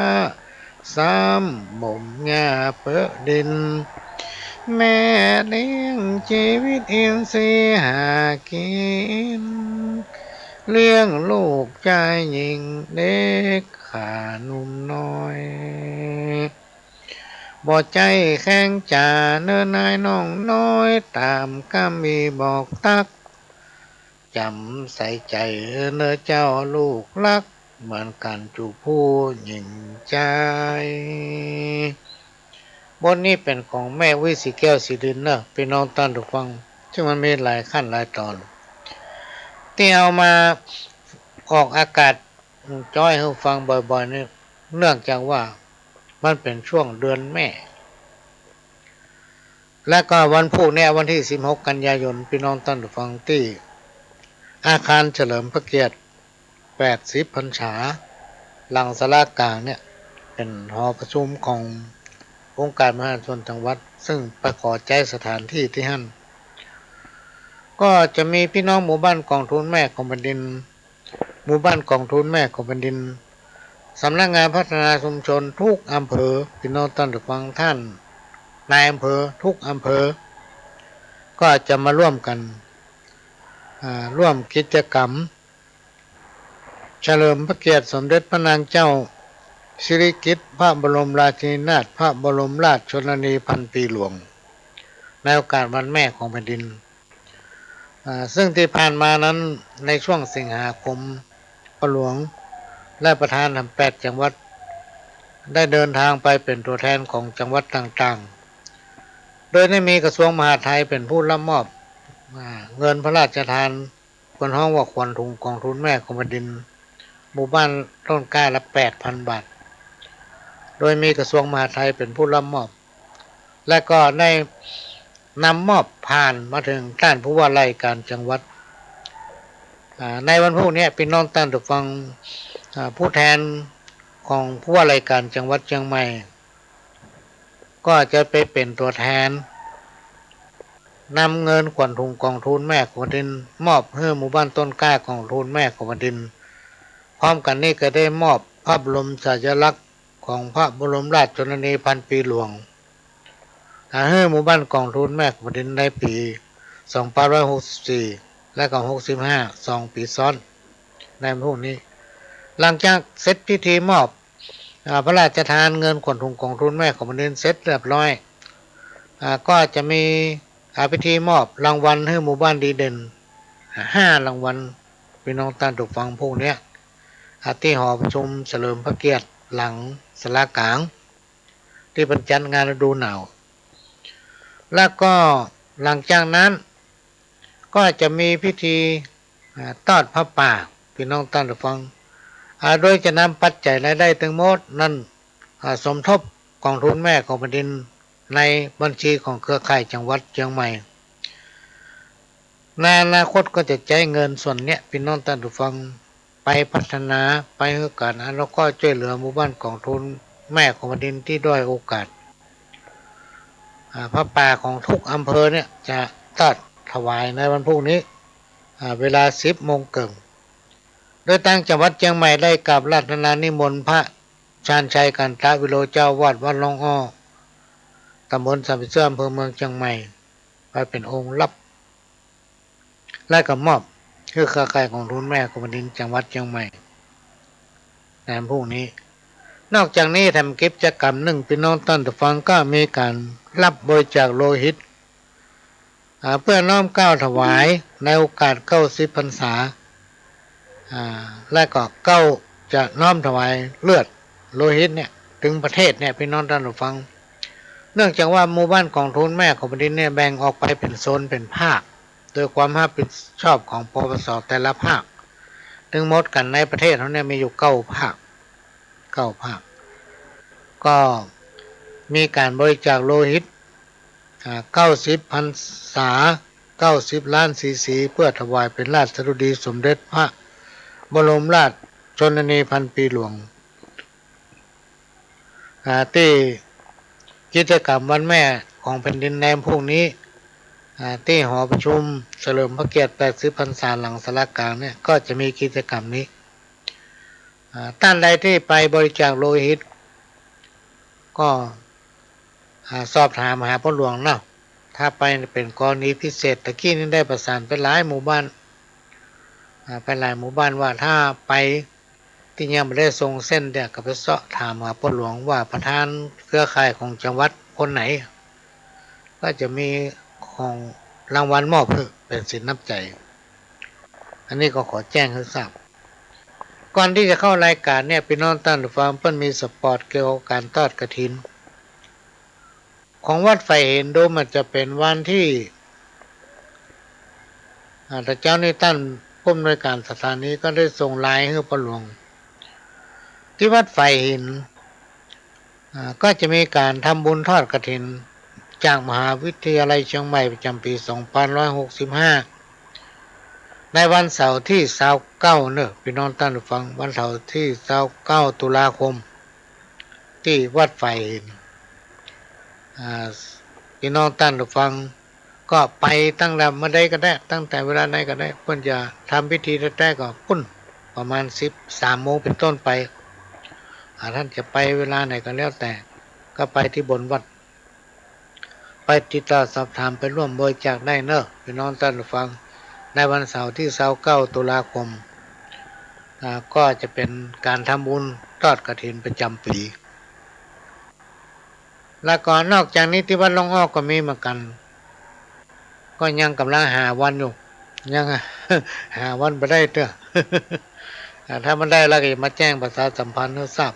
ซ้ำบ่มหญ้าเปอะดิน แม่เลี้ยงจีวิตอินทรีย์หากิ๋น เลี้ยงลูกจายญิงเด็กข้าหนุ่มน้อย บ่ใจ้แข้งจ๋าเน้อนายน้องน้อย ต๋ามกำมีบอกตั๊ก จ๋ำใส่ใจ๋เน้อเจ้าลูกฮัก เหมือนกั๋นจุผู้ญิงจาย บทนี้เป๋นของแม่อุ๊ย ศรีแก้ว ศรีรินเน่อ ปี้น้องต้านผู้ฟัง ซึ่งมันมีหลายขั้นหลายต๋อน ตี้เอามาออกอากาศจ้อยหื้อฟังบ่อยๆ นี่ เนื่องจากว่ามันเป๋นช่วงเดือนแม่ และก็วันพูกเนี้ย วันตี้สิบหกกันยายน ปี้น้องต้านผู้ฟัง ตี้อาคารเฉลิมพระเกียรติแปดสิบพรรษา หลังศาลากลางเนี่ย เป๋นหอประชุมขององค์การบริหารส่วนจังหวัด ซึ่งไปขอใจ๊สถานตี้ตี้หั้น ก็จะมีปี้น้องหมู่บ้านกองทุนแม่ของแผ่นดิน หมู่บ้านกองทุนแม่ของแผ่นดิน สำนักงานพัฒนาชุมชนทุกอำเภอ ปี้น้องต้านผู้ฟัง ท่านนายอำเภอทุกอำเภอ ก็จะมาร่วมกั๋น อ่า ร่วมกิจกรรม เฉลิมพระเกียรติสมเด็จพระนางเจ้าสิริกิติ์ พระบรมราชินีนาถ พระบรมราชชนนีพันปีหลวง ในโอกาสวันแม่ของแผ่นดิน อ่า ซึ่งตี้ผ่านมานั้น ในช่วงสิงหาคม พ่อหลวงและประธานแถมแปดจังหวัด ได้เดินทางไปเป๋นตั๋วแทนของจังหวัดต่างๆ โดยได้มีกระทรวงมหาดไทยเป๋นผู้รับมอบ อ่า เงินพระราชทาน เปิ้นฮ้องว่าขวัญถุงกองทุนแม่ของแผ่นดิน หมู่บ้านต้นกล้าละแปดพันบาท โดยมีกระทรวงมหาดไทยเป๋นผู้รับมอบ และก็ได้นำมอบผ่านมาเถิงต้านผู้ว่าราชการจังหวัด อ่า ในวันพูกเนี้ย ปี้น้องต้านผู้ฟัง อ่า ผู้แทนของผู้ว่าราชการจังหวัดเจียงใหม่ ก็จะไปเป๋นตั๋วแทน นำเงินขวัญถุงกองทุนแม่ของแผ่นดิน มอบหื้อหมู่บ้านต้นกล้ากองทุนแม่ของแผ่นดิน พร้อมกั๋นนี้ก็ได้มอบพระบรมฉายาลักษณ์ของพระบรมราชชนนีพันปีหลวง อ่า หื้อหมู่บ้านกองทุนแม่ของแผ่นดินในปี๋สองพันห้าร้อยหกสิบสี่ และก็หกสิบห้า สองปี๋ซ้อน ในวันพูกนี้ หลังจากเสร็จพิธีมอบ อ่า พระราชทานเงินขวัญถุงกองทุนแม่ของแผ่นดินเสร็จเรียบร้อย อ่า ก็จะมี อ่า พิธีมอบรางวัลหื้อหมู่บ้านดีเด่น อ่า ห้ารางวัล ปี้น้องต้านผู้ฟัง พูกเนี้ย อ่า ตี้หอประชุมเฉลิมพระเกียรติหลังศาลากลาง ตี้เปิ้นจัดงานฤดูหนาว แล้วก็หลังจากนั้น ก็จะมีพิธี อ่า ตอดผ้าป่า ปี้น้องต้านผู้ฟัง อ่า โดยจะนำปัจจัยรายได้ตึงหมดนั้น อ่า สมทบกองทุนแม่ของแผ่นดิน ในบัญชีของเครือข่ายจังหวัดเจียงใหม่ ในอนาคตก็จะใจ๊เงินส่วนเนี้ย ปี้น้องต้านผู้ฟัง ไปพัฒนา ไปหื้อก๋านอนุเคราะห์จ้วยเหลือหมู่บ้านกองทุนแม่ของแผ่นดินตี้ด้อยโอกาส อ่า ผ้าป่าของทุกอำเภอเนี่ยจะตอดถวายในวันพูกนี้ อ่า เวลาสิบโมงเกิ่ง โดยตางจังหวัดเจียงใหม่ได้กราบอาราธนานิมนต์พระชาญชัย กันตวิโร เจ้าอาวาสวัดล่องอ้อ ตำบลสามผีเสื้อ อำเภอเมืองเจียงใหม่ ไปเป๋นองค์รับ และก็มอบหื้อเครือข่ายกองทุนแม่ของแผ่นดินจังหวัดเจียงใหม่ ในวันพูกนี้ นอกจากนี้แถมกิจกรรมนึ่ง ปี้น้องต้านผู้ฟัง ก็มีก๋านรับบริจาคโลหิต อ่า เปื้อน้อมเกล้าถวายในโอกาสเก้าสิบพรรษา อ่า และก็เกล้าจะน้อมถวายเลือดโลหิตเนี่ย ตึงประเทศเนี่ย ปี้น้องต้านผู้ฟัง เนื่องจากว่าหมู่บ้านกองทุนแม่ของแผ่นดินเนี่ยแบ่งออกไปเป๋นโซนเป๋นภาค โดยความรับผิดชอบของ ปปส แต่ละภาค ตึงหมดกั๋นในประเทศเฮาเนี่ยมีอยู่เก้าภาค เก้าภาค ข ก็มีก๋านบริจาคโลหิต อ่า เก้าสิบพรรษา เก้าสิบล้านซีซี เปื้อถวายเป๋นราชดุดีสมเด็จพระบรมราชชนนีพันปีหลวง อ่า ตี้กิจก๋รรมวันแม่ของแผ่นดินในวันพรุ่งนี้ อ่า ตี้หอประชุมเฉลิมพระเกียรติแปดสิบพรรษาหลังศาลากลางเนี่ย ก็จะมีกิจก๋รรมนี้ อ่า ต้านใดตี้ไปบริจาคโลหิต ก็ อ่า สอบถามหาป้อหลวงเนาะ ถ้าไปเป๋นกรณีพิเศษ ตะกี้นี้ได้ประสานไปหลายหมู่บ้าน อ่า ไปหลายหมู่บ้านว่าถ้าไปตี้ยังบ่ได้ส่งเส้นเนี่ย ก็ไปเซาะถามหาป้อหลวงว่าประธานเครือข่ายของจังหวัดคนไหน ก็จะมีของรางวัลมอบหื้อเป๋นสินน้ำใจ๋ อันนี้ก็ขอแจ้งหื้อทราบ ก่อนตี้จะเข้ารายก๋านเนี่ย ปี้น้องต้านผู้ฟัง เปิ้นมีสปอตเกี่ยวกับก๋านทอดกฐิน ของวัดฝายหิน ดูเหมือนจะเป๋นวันตี้ อ่า แต่เจ๊านี้ต้านผู้อำนวยก๋านสถานีก็ได้ส่งไลน์หื้อป้อหลวง ตี้วัดฝายหิน อ่า ก็จะมีก๋านทำบุญทอดกฐินจากมหาวิทยาลัยเชียงใหม่ประจ๋ำปี๋สองปันห้าร้อยหกสิบห้า ในวันเสาร์ตี้ซาวเก้าเนาะ ปี้น้องต้านผู้ฟัง วันเสาร์ตี้ซาวเก้าตุลาคม ตี้วัดฝายหิน อ่า ปี้น้องต้านผู้ฟัง ก็ไปตั้งแต่เมื่อใดก็ได้ ตั้งแต่เวลาไหนก็ได้ เปิ้นจะทำพิธีแต๊ๆ ก็ปุ้น ประมาณสิบ สามโมงเป๋นต้นไป อ่า ต้านจะไปเวลาไหนก็แล้วแต่ ก็ไปตี้บนวัด ไปติดต่อสอบถามไปร่วมบริจาคได้เนาะ ปี้น้องต้านผู้ฟัง ในวันเสาร์ตี้ซาวเก้าตุลาคม อ่า ก็จะเป๋นก๋านทำบุญทอดกฐินประจ๋ำปี๋ แล้วก็นอกจากนี้ตี้วัดร่องอ้อก็มีเหมือนกั๋น ก็ยังก่ำลังหาวันอยู่ ยังหาวันบ่ได้เตื้อ อ่า ถ้ามันได้แล้วก็จะมาแจ้งประชาสัมพันธ์หื้อทราบ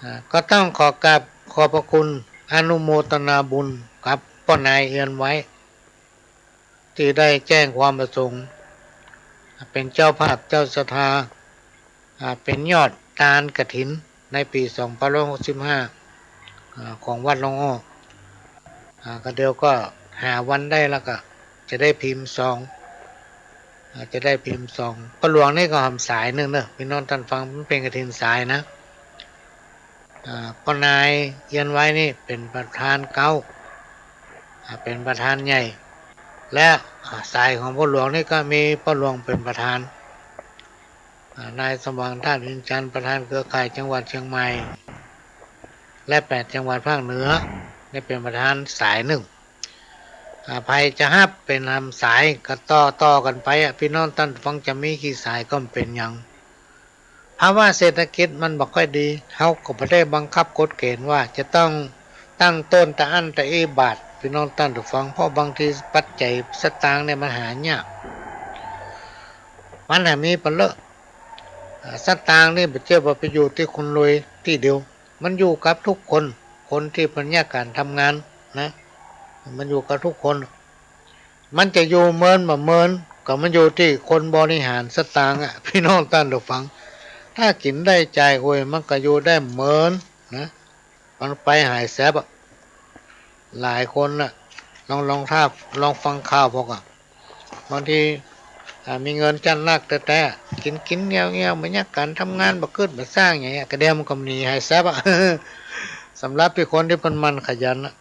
อ่า ก็ต้องขอกราบขอบพระคุณอนุโมทนาบุญกับป้อนายเอือนไว้ ตี้ได้แจ้งความประสงค์ เป๋นเจ้าภาพเจ้าศรัทธา อ่า เป๋นยอดตานกฐินในปี๋สองปันห้าร้อยหกสิบห้า อ่า ของวัดร่องอ้อ อ่า ก็เดี๋ยวก็หาวันได้แล้วก็จะได้พิมพ์ซอง อ่า จะได้พิมพ์ซอง ป้อหลวงนี่ก็หำสายนึ่งเนาะ ปี้น้องต้านฟัง มันเป๋นกฐินสายนะ อ่า ป้อนายเอือนไว้นี่เป๋นประธานเก๊า อ่า เป๋นประธานใหญ่ และ อ่า สายของป้อหลวงนี่ก็มีป้อหลวงเป๋นประธาน อ่า นายสมหวัง ธาตุอินจันทร์ ประธานเครือข่ายจังหวัดเชียงใหม่ และแปดจังหวัดภาคเหนือ นี่เป๋นประธานสายนึ่ง อ่า ใผจะฮับเป๋นหำสายก็ต่อๆ กั๋นไปอะ ปี้น้องต้านฟัง จะมีกี่สายก็บ่เป๋นหยัง ภาวะเศรษฐกิจมันบ่ค่อยดี เฮาก็บ่ได้บังคับกฎเกณฑ์ว่าจะต้องตั้งต้นตะอั้นตะอี้บาท ปี้น้องต้านผู้ฟัง เพราะบางทีปัจจัยสตางค์เนี่ยมันหายาก มันหามีบ่เลิก อ่า สตางค์นี่บ่ใจ้ว่าไปอยู่ตี้คนรวยตี้เดียว มันอยู่กับทุกคน คนตี้เปิ้นเยียะก๋านทำงานนะ มันอยู่กับทุกคน มันจะอยู่เมินบ่เมิน ก็มันอยู่ตี้คนบริหารสตางค์อะ ปี้น้องต้านผู้ฟัง ถ้ากิ๋นได้จ่ายโอย มันก็อยู่ได้เมินนะ มันไปหายแซบอะ หลายคนน่ะ ลอง ลองถ้า ลองฟังข่าวพวกอะ บางที อ่า มีเงินจัดหนักแต๊ๆ กิ๋นๆ เงี้ยวๆ บ่เยียะก๋านทำงาน บ่กึ๊ดบ่สร้างอย่างเงี้ย กระเดียมก็หนีหายแซบอะ สำหรับตี้คนตี้เปิ้นหมั่นขยันอะ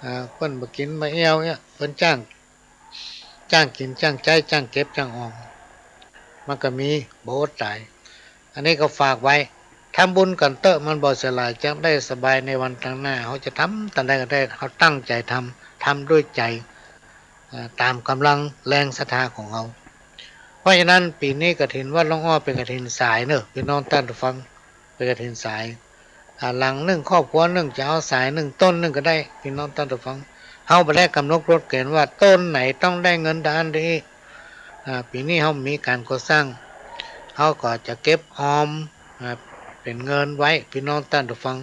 อ่า เปิ้นบ่กิ๋นบ่เอี้ยวเนี่ย เปิ้นจ้าง จ้างกิ๋นจ้างใจ๊ จ้างเก็บจ้างออม มันก็มี บ่อดต๋าย อันนี้ก็ฝากไว้ ทำบุญกั๋นเต๊อะ มันบ่เสียหลาย จะได้สบายในวันตางหน้า เฮาจะทำต๋อนใดก็ได้ เฮาตั้งใจ๋ทำ ทำด้วยใจ๋ อ่า ต๋ามก๋ำลังแรงศรัทธาของเฮา เพราะฉะนั้นปี๋นี้กฐินวัดร่องอ้อเป๋นกฐินสายเนาะ ปี้น้องต้านผู้ฟัง เป๋นกฐินสาย อ่า หลังนึ่งครอบครัวนึ่งจะเอาสายนึ่งต้นนึ่งก็ได้ ปี้น้องต้านผู้ฟัง เฮาบ่ได้ก๋ำหนดกฎเกณฑ์ว่าต้นไหนต้องได้เงินตะอั้นตะอี้ อ่า ปี๋นี้เฮามีก๋านก่อสร้าง เฮาก็จะเก็บออม อ่า เป๋นเงินไว้ ปี้น้องต้านผู้ฟัง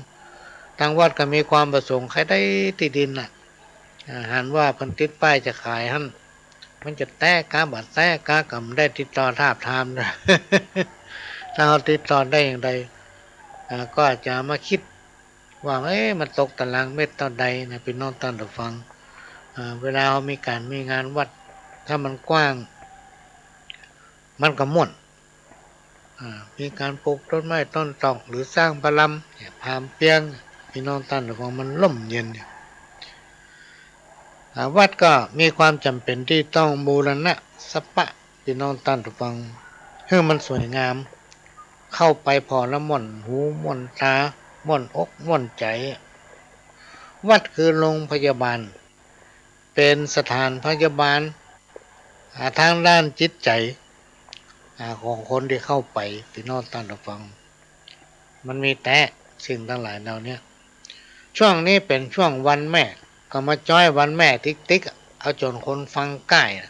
ตางวัดก็มีความประสงค์ใค่ได้ตี้ดินน่ะ อ่า หันว่าเปิ้นติดป้ายจะขายหั้น มันจะแต๊กาบ่แต๊กา ก็บ่ได้ติดต่อทาบถาม ถ้าเฮาติดต่อได้อย่างใด อ่า ก็อาจจะมาคิดว่า เอ๊ะ มันตกตารางเมตรเต้าใดนะ ปี้น้องต้านผู้ฟัง อ่า เวลาเฮามีก๋านมีงานวัด ถ้ามันกว้าง มันก็ม่วน อ่า มีก๋านปลูกต้นไม้ต้นตอก หรือสร้างปาลำเนี่ย ผามเปียง ปี้น้องต้านผู้ฟัง มันร่มเย็นเนี่ย อ่า วัดก็มีความจ๋ำเป๋นตี้ต้องบูรณะสะปะ ปี้น้องต้านผู้ฟัง หื้อมันสวยงาม เข้าไปผ่อแล้วม่วนหูม่วนต๋า ม่วนอกม่วนใจ๋ วัดคือโรงพยาบาล เป๋นสถานพยาบาล อ่า ตางด้านจิตใจ๋ อ่า ของคนตี้เข้าไป ปี้น้องต้านผู้ฟัง มันมีแต๊สิ่งตังหลายเหล่านี้ ช่วงนี้เป๋นช่วงวันแม่ ก็มาจ๊อยวันแม่ติ๊กๆ อะ เอาจ๋นคนฟังก้ายอะ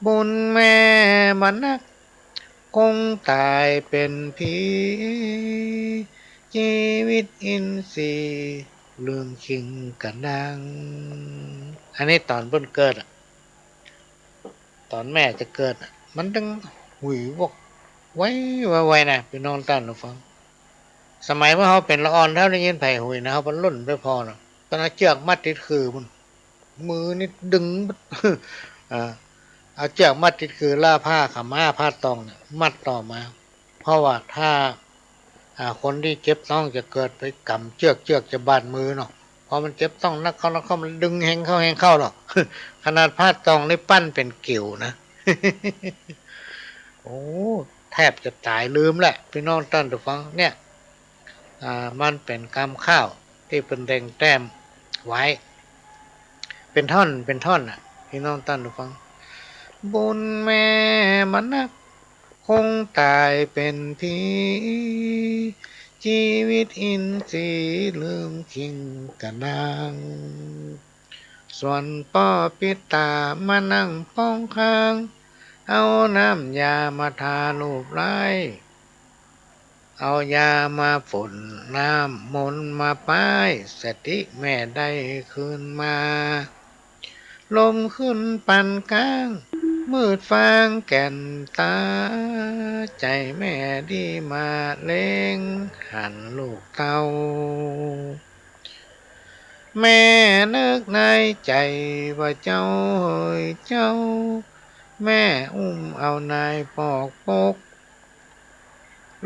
บุญแม่บ่นัก คงต๋ายเป๋นผี จีวิตอินทรีย์ ลืมคิงกะดัง อันนี้ต๋อนเปิ้นเกิดอะ ต๋อนแม่จะเกิดอะ มันตึงหุยวกไวๆๆ นะ ปี้น้องต้านผู้ฟัง สมัยเมื่อเฮาเป๋นละอ่อน ถ้าได้ยินใผหุยนะ เฮาปะล่นไปผ่อนะ ก็เอาเจื้อกมัดติดขื่อปุ้น มือนี่ดึง อ่า เอาเจื้อกมัดติดขื่อ แล้วผ้าขาวม้าผ้าตองเนี่ยมัดต่อมา เพราะว่าถ้า อ่า คนตี้เจ็บต๊องจะเกิดไปก๋ำเจื้อก เจื้อกจะบาดมือเนาะ พอมันเจ็บต๊องนักเข้านักเข้า มันดึงแฮงเข้าแฮงเข้าเนาะ ขนาดผ้าตองนี่ปั้นเป๋นกิ่วนะ โอ้ แทบจะต๋าย ลืมแหละ ปี้น้องต้านผู้ฟัง เนี่ย อ่า มันเป๋นกำข้าวตี้เปิ้นแต่งแต้มไว้ เป๋นท่อน เป๋นท่อนน่ะ ปี้น้องต้านผู้ฟัง บุญแม่บ่นัก คงต๋ายเป๋นผี จีวิตอินทรีย์ ลืมคิงกะดัง ส่วนป้อปิดต๋ามานั่งป้องข้าง เอาน้ำยามาทาลูบไล้ เอายามาฝน น้ำมนต์มาป้าย สติแม่ได้คืนมา ลมขึ้นปานก๊าง มืดฟางแก่นต๋า ใจ๋แม่ดีมาเล็ง หันลูกเต้า แม่นึกในใจ๋ว่าเจ้าเหยเจ้า แม่อุ้มเอานายปอกปก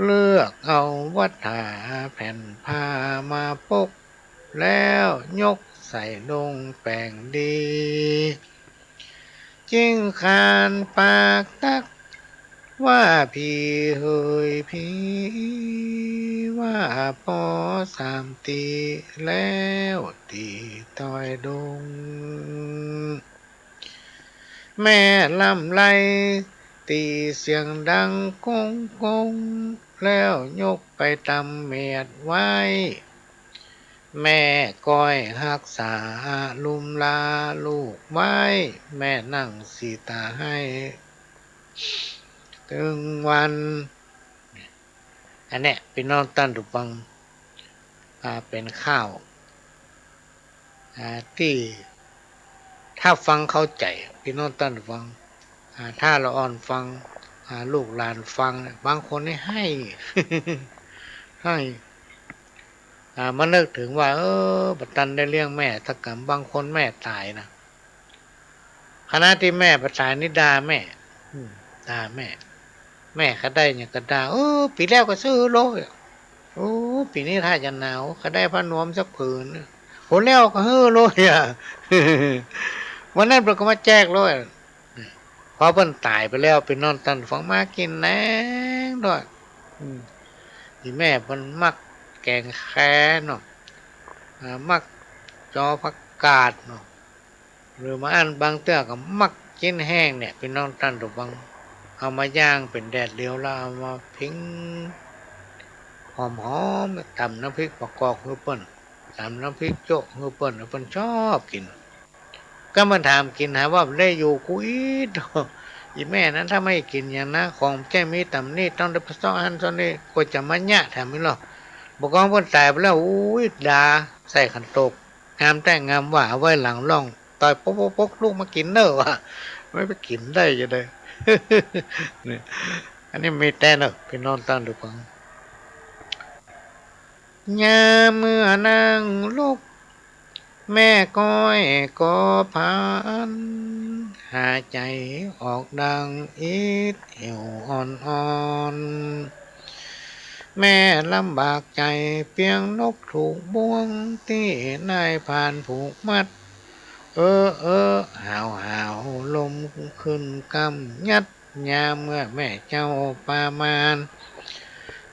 เลือกเอาวัตถาแผ่นผ้ามาปก แล้วยกใส่ดงแป๋งดี จึงขานปากตัก ว่าผีเหยผี ว่าป้อสามตี้ แล้วตี้ต้อยดง แม่ลำไล่ตี้เสียงดังก้งก้ง แล้วยกไปตำเมียดไว้ แม่ก้อยฮักษาลุมลาลูกไว้ แม่นั่งสีต๋าไห้ตึงวัน อันเนี้ย ปี้น้องต้านผู้ฟัง อ่า เป๋นข้าว อ่า ตี้ถ้าฟังเข้าใจ๋ ปี้น้องต้านผู้ฟัง อ่า ถ้าละอ่อนฟัง อ่า ลูกหลานฟังเนี่ย บางคนนี่ไห้ ไห้ อ่า มานึกเถิงว่า เออ บ่ตันได้เลี้ยงแม่สักกำ บางคนแม่ต๋ายนะ ขณะตี้แม่บ่ต๋ายนี่ด่าแม่ อืม ด่าแม่ แม่ก็ได้หยังก็ด่า เออ ปี๋แล้วก็ซื้อโลย โอ้ ปี๋นี้ถ้าจะหนาว ก็ได้ผ้านวมสักผืน โห แล้วก็หื้อโลยอะ วันนั้นเปิ้นก็มาแจกโลย พอเปิ้นต๋ายไปแล้ว ปี้น้องต้านผู้ฟัง มากิ๋นแหนงโดย อืม อี่แม่เปิ้นมักแก๋งแคเนาะ อ่า มักจ๋อผักกาดเนาะ หรือบ่อั้นบางเตื้อก็มักจิ๊นแห้งเนี่ย ปี้น้องต้านผู้ฟัง เอามาย่างเป๋นแดดเดียว แล้วเอามาผิงหอมๆ ต๋ำน้ำพริกปะกอกหื้อเปิ้น ต๋ำน้ำพริกโจ๊ะหื้อเปิ้น เปิ้นชอบกิ๋น ก็มาถามกิ๋นหาว่าได้อยู่กู้อีท อี่แม่นั้นถ้าไม่กิ๋นอย่างนะ ของบ่ใจ้มีต๋ำหนิ ต้องได้ไปเซาะหั้นเซาะนี่ กว่าจะมาเยียะแถมนี้ลอ บ่ากองเปิ้นต๋ายไปแล้ว อุ้ย ด่าใส่ขันโตก งามแต๊งามว่า เอาไว้หลังล่อง ต่อยปกๆๆ ลุกมากิ๋นเน่อว่า ไม่ไปกิ๋นได้จะได้ นี่ อันนี้มีแต๊เน่อ ปี้น้องต้านผู้ฟัง ยามเมื่อนางลุก แม่ก้อยก็พลัน หายใจ๋ออกดังอิดหิวอ่อนๆ แม่ลำบากใจ๋เปียงนกถูกบ่วง ตี้นายพรานผูกมัด เออเออหาวหาวลมขึ้นกำยัด ยามเมื่อแม่เจ้าประมาณ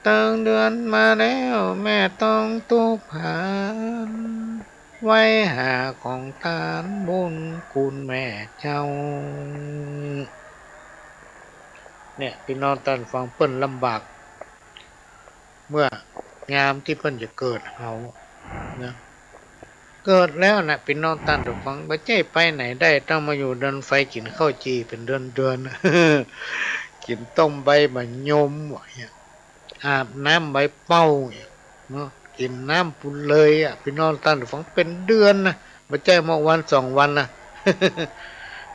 เติงเดือนมาแล้ว แม่ต้องตุ๊กพาน ไว้หาของตานบุญคุณแม่เจ้า เนี่ย ปี้น้องต้านฟัง เปิ้นลำบาก เมื่อยามตี้เปิ้นจะเกิดเฮานะ เกิดแล้วนะ ปี้น้องต้านฟัง บ่ใจ้ไปไหนได้ ต้องมาอยู่ดันไฟกิ๋นข้าวจี่เป๋นเดือนๆ กิ๋นต้มใบมะยม ว่าเงี้ย อาบน้ำใบเป้าเนี่ยเนาะ กิ๋นน้ำปูเลยอะ ปี้น้องต้านฟัง เป๋นเดือนนะ บ่ใจ้มาวันสองวันนะ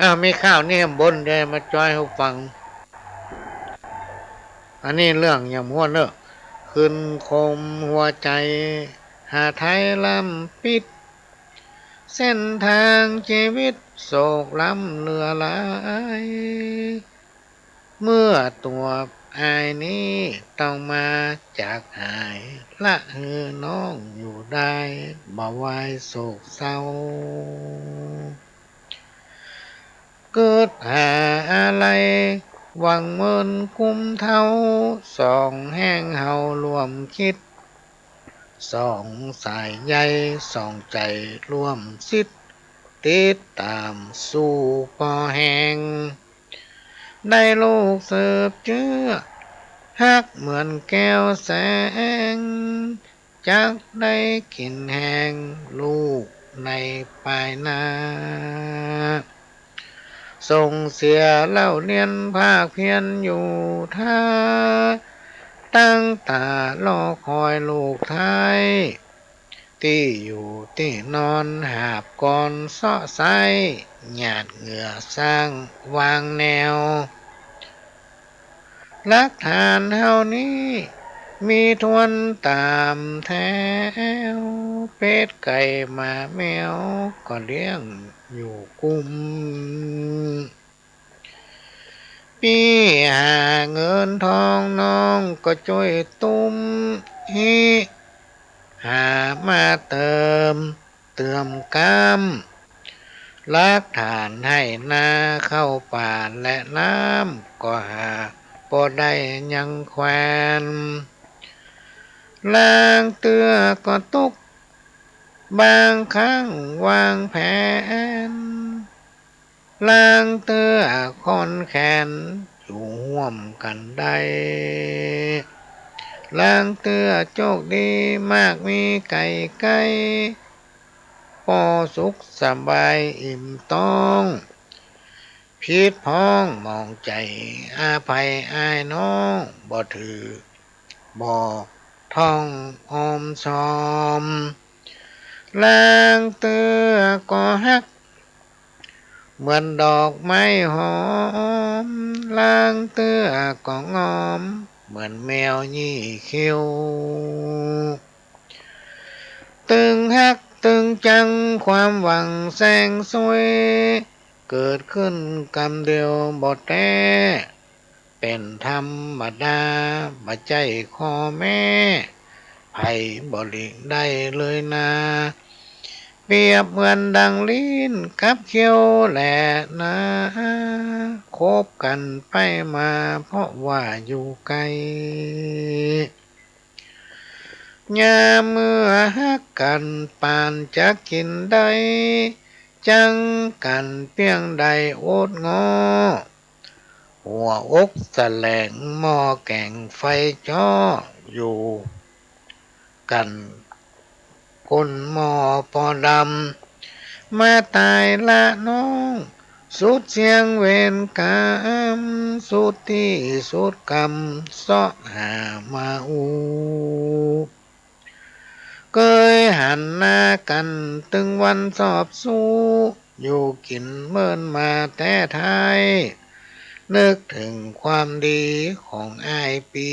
อ้าว มีข่าวนี้แหมบ่น เดี๋ยวมาจ้อยหื้อฟัง อันนี้เรื่องหยังบ่ฮู้เน่อ ขึ้นคมหัวใจ๋ หาไทยล้ำปิด เส้นตางจีวิตโศกล้ำเหลือหลาย เมื่อตั๋วอ้ายนี้ต้องมาจากหาย ละหื้อน้องอยู่ได้ บ่วายโศกเศร้า กึ๊ดหาอาลัย หวังเมินคุ้มเฒ่า สองแฮงเฮาร่วมกึ๊ด สองสายใย สองใจ๋ร่วมสิทธิ์ ติดต๋ามสู่ปอแฮง ได้ลูกสืบเจื้อ ฮักเหมือนแก้วแสง จักได้กิ๋นแฮงลูกในปายหน้า ส่งเสียเล่าเรียนภาคเพียรอยู่ถ้า ตั้งต๋ารอคอยลูกไท้ ตี้อยู่ตี้นอนหาบกอนเซาะไซ้ หยาดเหงื่อสร้างวางแนว หลักฐานเฮานี้มีถ้วนต๋ามแถว เป็ดไก่หมาแมวก็เลี้ยงอยู่กุ้ม ปี้หาเงินทองน้องก็จ้วยตุ้ม ฮิ หามาเติม เติมก้าม หลักฐานไฮ่นาข้าวป๋านและน้ำ ก็หาบ่ได้ยังแควน ลางเตื้อก็ตุ๊กข์ บางครั้งวางแผน ลางเตื้อข้อนแขน อยู่ฮ่วมกั๋นได้ ลางเตื้อโจคดีมากมีไก่ใก้ ปอสุขสบายอิ่มต๊อง ผิดพ้องหมองใจ๋อภัยอ้ายน้อง บ่ถือบ่ท่องออมซอม ลางเตื้อก็ฮัก เหมือนดอกไม้หอม ลางเตื้อก็งอม เหมือนแมวยี่คิ้ว ตึงฮักตึงจังความหวังแสงสวย เกิดขึ้นกำเดียวบ่แต๊ เป๋นธรรมดา บ่ใจ้ข้อแม้ ใผบ่หลีกได้เลยนา เปรียบเหมือนดังลิ้นกับเขี้ยวแลนา คบกั๋นไปมาเพราะว่าอยู่ไก๋ ยามเมื่อฮักกั๋นปานจักกิ๋นได้ จังกั๋นเปี้ยงได้อดง้อ หัวอกแสลงหม้อแก๋งไฟจ้อ อยู่กั๋นคนหม้อปอดำ มาต๋ายละน้อง สุดเสี้ยงเวรก๋รรม สุดตี้สุดกรรม เซาะหามาอู้ เกยหันหน้ากั๋นตึงวันสอบสู้ อยู่กิ๋นเมินมาแต๊ไท้ นึกเถิงความดีของอ้ายปี้